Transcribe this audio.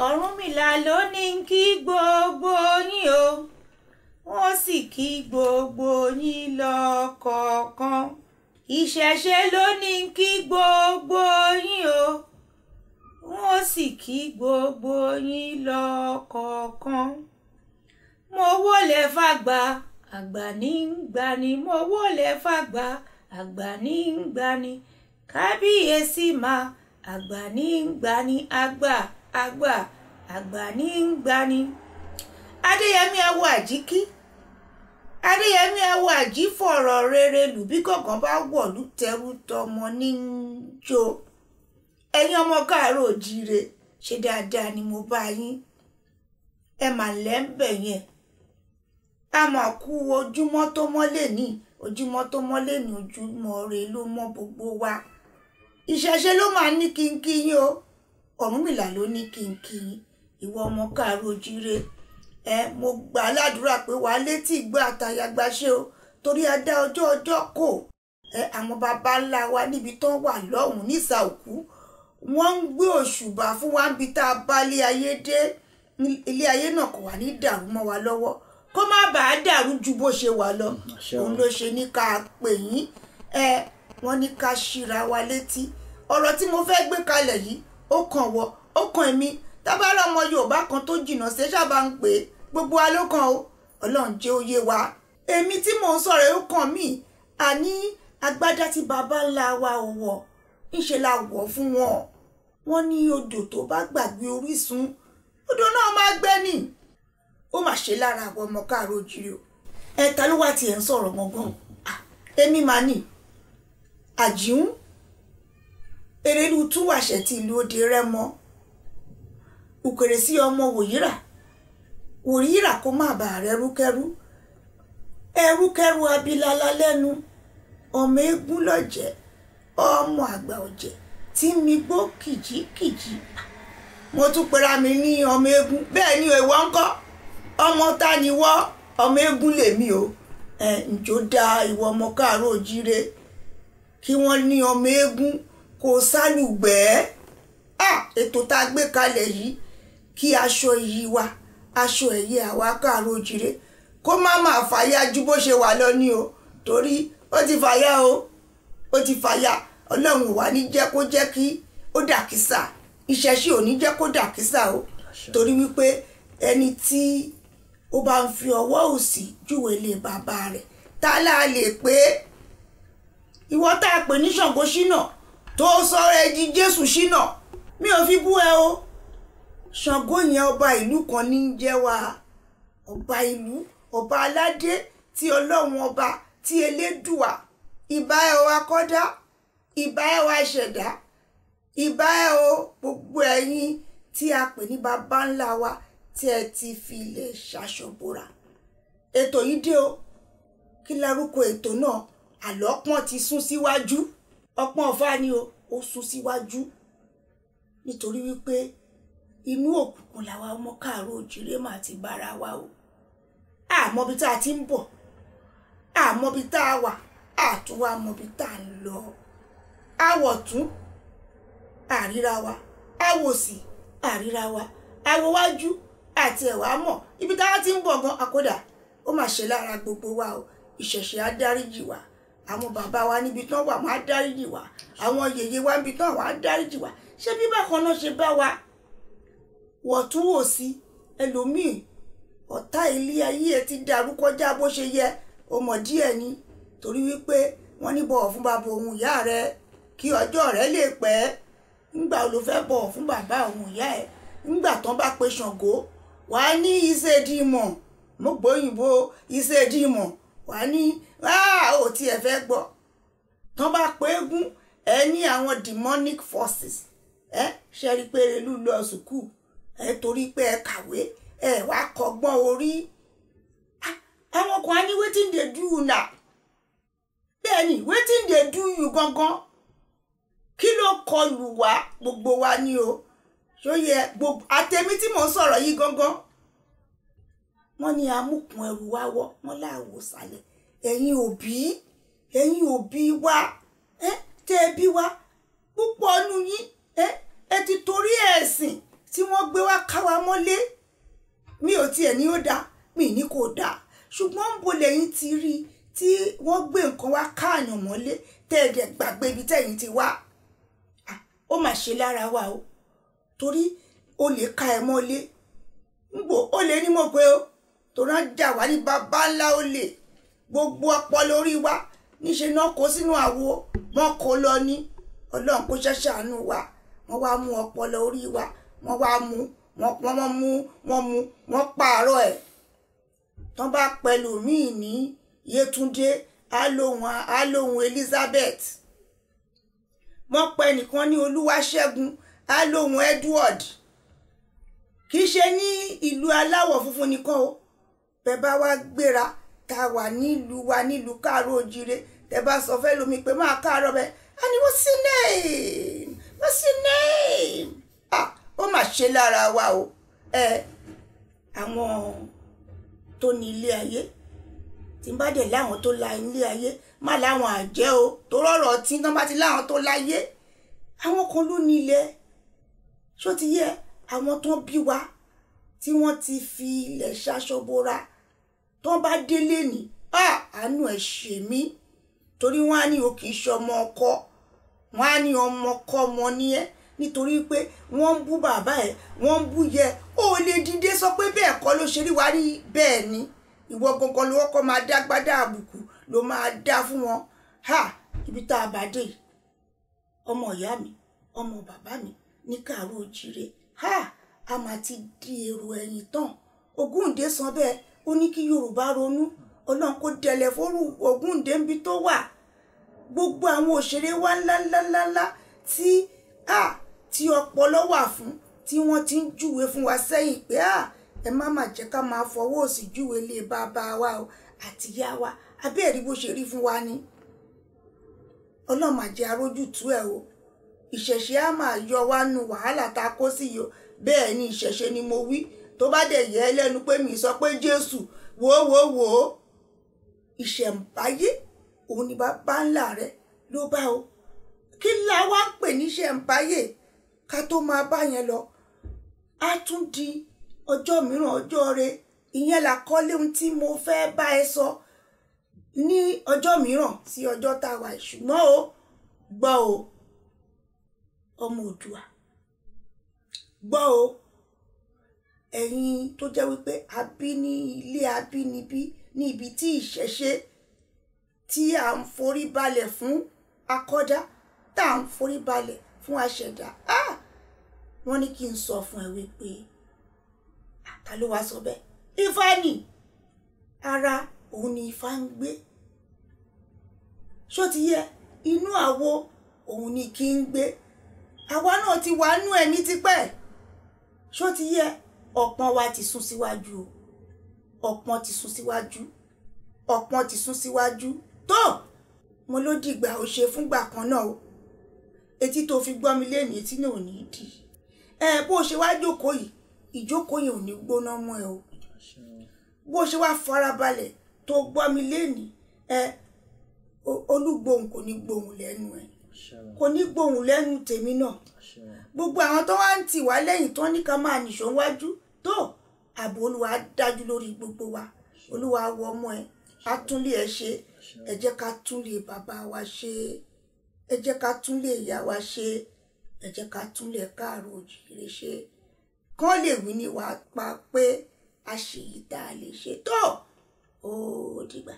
Ọ̀rúnmìlà ló ní kí gbogbo yín o, wọ́n sì kí gbogbo yín lọ́kọ̀ọ̀kan. Ìṣẹ̀ṣe ló ní kí gbogbo yín o, wọ́n sì kí gbogbo yín lọ́kọ̀ọ̀kan. Mo wólẹ̀ fàgbà, àgbà ní ń gbani. Mo wólẹ̀ fàgbà, àgbà ní ń gbani. Kábíyèsí ma, àgbà ní ń gbani. Àgbà, àgbà, àgbà ní ń gbani. Adéyẹmí awo àjíkí, Adéyẹmí awo àjí fọ̀rọ̀ rere lù bí kọ̀ọ̀kan bá wọ̀lú tẹrú tọmọ ní ń jó. Ẹ̀yin ọmọ káàárọ̀ òjíire, ṣe dáadáa ni mo bá yín. Ẹ mà lẹ́ ń bẹ̀ yẹn. A mà kú ojúmọ́ tó mọ́lé ní, ojúmọ́ tó mọ́lé ní, ojúmọ́ re ló mọ́ gbogbo wa. Ìṣẹ̀ṣe ló máa ní kí n kí yín o. Ọ̀rúnmìlà ló ní kí n kí yín. Ìwọ ọmọ káàárọ̀ òjíire, ẹ mo gbà á ládùúrà pé wàá létí ìgbọ́ àtàyàgbà ṣe o, torí a dá ọjọ́ ọjọ́ kò. Ẹ àwọn baba ńlá wa níbi tán wà lọ́hùn nísà òkú, wọ́n ń gbé òṣùbà fún wa níbi tá a bá ilé ayé dé. Ilé ayé náà kò wà ní dàrú mọ́ wa lọ́wọ́, kó má bàa dàrú ju bó ṣe wà lọ. Òun ló ṣe ní ká pè yín. Ẹ wọ́n ní ká ṣíra wa létí. Ọ̀rọ̀ tí mo fẹ́ gbé kalẹ̀ yìí, ó kàn wọ́, ó kàn èmi. Tábàárà ọmọ Yorùbá kan tó jìnnà ṣe sábà ń pè é, gbogbo wa ló kàn o. Ọlọ́run jẹ́ ó yé wa. Èmi tí mò ń sọ̀rọ̀ ó kàn mí. Àní agbádá tí baba ńlá wa ò wọ̀, ńṣe la wọ̀ fún wọn. Wọ́n ní odò tó bá gbàgbé orísun, odò náà máa gbẹ ni. Ó mà ṣe lára àwọn ọmọ káàárọ̀ òjíire o. Ẹ ta ló wá tiẹ̀ ń sọ̀rọ̀ gangan? Èmi máa ní Àjíhùn Erelu Túwàṣẹ ti ìlú Òde Rẹ́mọ. Òkèrè sí ọmọ Wòyíra, Wòyíra kó má bàa rẹ́rúkẹ́rú. Ẹrúkẹ́rú abilala lẹ́nu, ọmọ eégún lọ́jẹ̀, ọmọ àgbà ọ̀jẹ̀ tí mi gbó kìjikìji. Mo tún pera mi ní ọmọ eégún. Bẹ́ẹ̀ ni ìwọ ńkọ́? Ọmọ ta ni wọ́? Ọmọ eégún lèmi o. Ẹ ǹjọ́ da ìwọ ọmọ káàárọ̀ òjíire kí wọ́n ní ọmọ eégún kó sálùgbẹ́. Ètò tá a gbé kalẹ̀ yìí, kí aṣọ iyì wa, aṣọ ẹ̀yẹ àwa káàárọ̀ òjíire kó má máa fàya ju bó ṣe wà lọ ní o, torí ó ti fàya o, ó ti fàya. Ọlọ́run wà ní jẹ́ kó jẹ́ kí ó dàkísà. Ìṣẹ̀ṣe ò ní jẹ́ kó dàkísà o, torí wípé ẹni tí ó bá ń fi ọwọ́ òsì júwe lé bàbá rẹ̀, tá láà lè pé ìwọ tá a pè ní Ṣàngó Ṣínà tó sọ̀rọ̀ ẹ di Jésù Ṣínà, mi ò fi bú ẹ o. Ṣàngó yẹn ọba ìlú kan ní í jẹ́ wa, ọba ìlú, ọba aládé tí Ọlọ́run ọba tí Elédùà. Ìbà ẹ o akọ́dá, ìbà ẹ o aṣẹ̀dá, ìbà ẹ o gbogbo ẹ̀yin tí a pè ní baba ńlá wa tí ẹ ti fi ilẹ̀ ṣaṣọbora. Ètò yìí dé o. Kí lárúkọ ètò náà? Àlọ́pọ́n ti sún síwájú. Ọpọ́n ọ̀fà ni o, ó sún síwájú. Nítorí wípé inú òkùnkùn làwa ọmọ káàárọ̀ òjíire máa ti bára wa o. Àmọ́bi tá a ti ń bọ̀, àmọ́bi tá a wà, àtúwà mọ́bi tá a ń lọ. Àwọ̀tún, àríra wa, àwòsì, àríra wa, àwòwájú àti ẹ̀wà mọ̀. Ibi tá a ti ń bọ̀ gan àkódà, ó mà ṣe lára gbogbo wa o. Ìṣẹ̀ṣe á dáríjì wa. Àwọn bàbá wa níbi tán wà, wọ́n á dáríjì wa. Àwọn yèyé wa níbi tán wà, á dáríjì wa. Ṣé bí bákan náà ṣe bá wa? Wọ̀tún wòsì, ẹlòmíì ọ̀tá ilé ayé ẹ ti dàrú kọjá bó ṣe yẹ, ó mọ̀ díẹ̀ ni. Torí wípé wọ́n ní bọ̀wọ̀ fún bàbá òun ìyá rẹ kí ọjọ́ rẹ lè pẹ́. Ńgbà ló fẹ́ bọ̀wọ̀ fún bàbá òun ìyá ẹ? Ńgbà tán bá pe Ṣàngó, wàá ní ìṣèdìmọ̀. Mo gbóyìnbó ìṣèdìmọ̀, wàá ní ò tí ẹ fẹ́ gbọ́. Tán bá pe eégún, ẹ ní àwọn demonic forces. Ẹ ṣe rí pé Erelu lọ sùkúù, ẹ torí pé ẹ kàwé, ẹ wá kọ́gbọ́n orí. Àwọn kan á ní wetin dey do you now. Bẹ́ẹ̀ ni wetin dey do you gangan. Kí ló kọlù wá gbogbo wa ni o? Ṣó yẹ gbogbo àtẹ̀mí tí mò ń sọ̀rọ̀ yìí gangan. Wọ́n ní amúkùn ẹrù wa wọ́, wọ́n láàwò sálẹ̀. Ẹ̀yin òbí, ẹ̀yin òbí wa, tẹ́ ẹ bí wa, púpọ̀ nù yín, ẹ ti torí ẹ̀sìn tí tí wọ́n gbé wá ká wa mọ́lé, mi ò tiẹ̀ ní ó dáa, mi ní kò dáa, ṣùgbọ́n ń bo lẹ́yìn ti rí tí wọ́n gbé nǹkan wá káàyàn mọ́lé tẹ́ẹ̀dẹ̀ gbàgbé ibi tẹ́yìn ti wá. Ó mà ṣe lára wa o, torí o lè ka ẹ mọ́lé ngbò ó lè ní mọ̀ pé o torí wọ́n jà wá ní bàbá ńlá ó lè gbogbo ọpọlọ orí wa níṣẹ́ náà kó sínú àwo wọn kó lọ ní. Ọlọ́run kó ṣàṣàánú wa. Wọ́n wá mú ọpọlọ orí wa, wọ́n wá mú wọ́n mú wọ́n mú wọ́n pààrọ̀ ẹ̀. Tán bá pẹ̀lú míì ní Yétúndé á lóhun Elizabeth, wọ́n pẹ́ nìkan ní Olúwaṣẹ́gun á lóhun Edward. Kì í ṣe ní ìlú aláwọ̀ funfun nìkan o. Bẹ́ẹ̀ bá wá gbéra tá a wà nílùú wa, nílùú káàárọ̀ ojíire, tẹ́ bá sọ fẹ́ lómi pé máa káàárọ̀ bẹ́ẹ̀, á ní what's your name, what's your name? Ah, ó mà ṣe lára wa o. Ẹ àwọn tó ní ilé ayé, tí n bá dẹ̀ láwọn tó la ilé ayé, má láwọn àjẹ́ o, tó rọ̀rọ̀ tí wọ́n bá ti láwọn tó láyé, àwọn kan ló ní ilẹ̀. Ṣó ti yẹ àwọn tó bí wa tí wọ́n ti fi ilẹ̀ ṣaṣọ bora, tó bá délé ní àánú ẹ̀ ṣe mí, torí wọ́n á ní o kì í ṣe ọmọ ọkọ, wọ́n á ní ọmọ kọ́ ọmọ ní ẹ́, nítorí pé wọ́n ń bú bàbá ẹ̀, wọ́n ń bú yẹ. Ó lè dìde sọ pé bẹ́ẹ̀ kọ́ ló ṣe rí wa rí. Bẹ́ẹ̀ ni ìwọ gangan ló kọ́kọ́ máa dá gbádá àbùkù ló máa dá fún wọn. Ha, ibi tá a bá dé, ọmọ ìyá mi, ọmọ bàbá mi ní káàárọ̀ òjìrè, ha, a máa ti di èrò ẹ̀yìn tán. Ògúndé sọ bẹ́ẹ̀, ó ní kí Yorùbá ronú. Ọlọ́run kó dẹlẹ̀ fóru Ògúndé níbi tó wà. Gbogbo àwọn òṣèré wa ńláńláńláńlá tí a tí ọpọlọ wà fún, tí wọ́n ti ń júwe fún wa sẹ́yìn pé a ẹ má má jẹ́ ká máa fọwọ́ òsì júwe lé bàbá wa o àti ìyá wa. Abẹ́ẹ̀rí bó ṣe rí fún wa ni. Ọlọ́run má jẹ́ arójútùú ẹ̀ o. Ìṣẹ̀ṣe á máa yọ wá nu wàhálà tá a kó sí yìí o. Bẹ́ẹ̀ ni, ìṣẹ̀ṣe ni mo wí. Tó bá dẹ̀ yẹ ẹ́ lẹ́nu pé mi sọ pé Jésù, wò wò wò ó, ìṣẹ̀ǹbáyé òun ni bàbá ńlá rẹ ló bá o. Kí la wá ń pè ní ìṣẹ̀ǹbáyé? Ká tó máa bá yẹn lọ, á tún di ọjọ́ mìíràn, ọjọ́ rẹ. Ìyẹn là kọ́lé ohun tí mo fẹ́ bá ẹ sọ ní ọjọ́ mìíràn sí ọjọ́ tá a wà. Ṣùgbọ́n o gbọ́ o, ọmọ Oòduà, gbọ́ o, ẹ̀yin tó jẹ́ wípé a bí ní ilé abínibí ní ibi tí ìṣẹ̀ṣe tí à ń forí balẹ̀ fún akọ́dá, tá à ń forí balẹ̀ fún aṣẹ̀dá, ah, wọ́n ní kí n sọ fún ẹ wípé ta ló wá sọ bẹ́ẹ̀? Ifá ni. Ara òun ni Ifá ń gbé. Ṣó ti yẹ? Inú àwo òun ni kí ń gbé. Àwa náà ti wà nú ẹ̀mí tipẹ́. Ṣó ti yẹ? Ọpọ́n wa ti sún síwájú o. Ọpọ́n ti sún síwájú, ọpọ́n ti sún síwájú. Tó mo ló dìgbà ó ṣe fúngbà kan náà o. Etí tó fi gbọ́ mi léèní, etí náà ò ní dì. Ẹ bó ṣe wá jókòó yìí, ìjókòó yẹn ò ní gbóná mọ́ ẹ o. Bó ṣe wá farabalẹ̀ tó gbọ́ mi léèní, ẹ olúgbòhùn kò ní gbóhùn lẹ́nu ẹ, kò ní gbóhùn lẹ́nu tèmi náà. Gbogbo àwọn tó wá ń tì wá lẹ́yìn tó ní ká máa nìṣó wájú tó, ààbò Olúwa dájú lórí gbogbo wa. Olúwa wọ ọmọ ẹ, á túnlé ẹ ṣe. Ẹ jẹ́ ká túnlé bàbá wa ṣe, ẹ jẹ́ ká túnlé ìyá wa ṣe, ẹ jẹ́ ká túnlé káàárọ̀ òjìrè ṣe, kán lè wí ní wàá pa pé a ṣèyí tá a lè ṣe tó. Ó dìgbà.